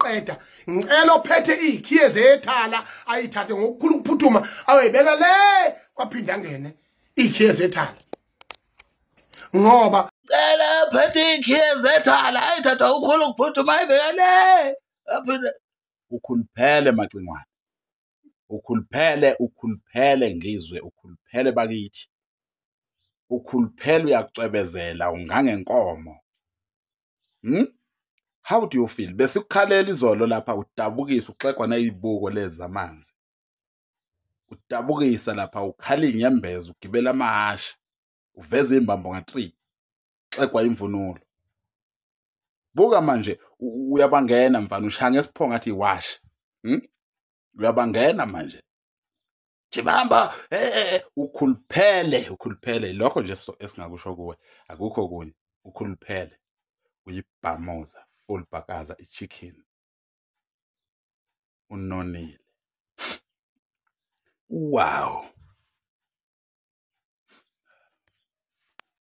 Ukuqeda, ngicela ophethe izikhiye zethala ayithathe ngokukhulu ukuphuthuma, ayoyibeka le kwaphinda angene izikhiye zethala, ngoba cela phethe izikhiye zethala ayithatha ukukhulu ukuphuthuma ayibeka le aphinde. Ukhuluphele Macingwane, ukhuluphele, ukhuluphele Ngizwe, ukhuluphele bakithi, ukhuluphele, uyacwebezela ungangenkomo. How do you feel? Besikukhalela izolo lapha udabukisa, uxegwa nayibuko lezi zamanzi, udabukisa lapha, ukhala inyembezi, ugibela amahhashi, uveza imbambo nga-3, xegwa imvunulo. Buka manje uyabangena mfana, ushaya ngesiphongo ngathi iwashi. Uyabangena manje, jibamba, ukhuluphele, ukhuluphele. Lokho nje esingakusho kuwe, akukho kunye. Ukhuluphele, uyibhamuza full bhakaza i-chicken, unonile. Wow.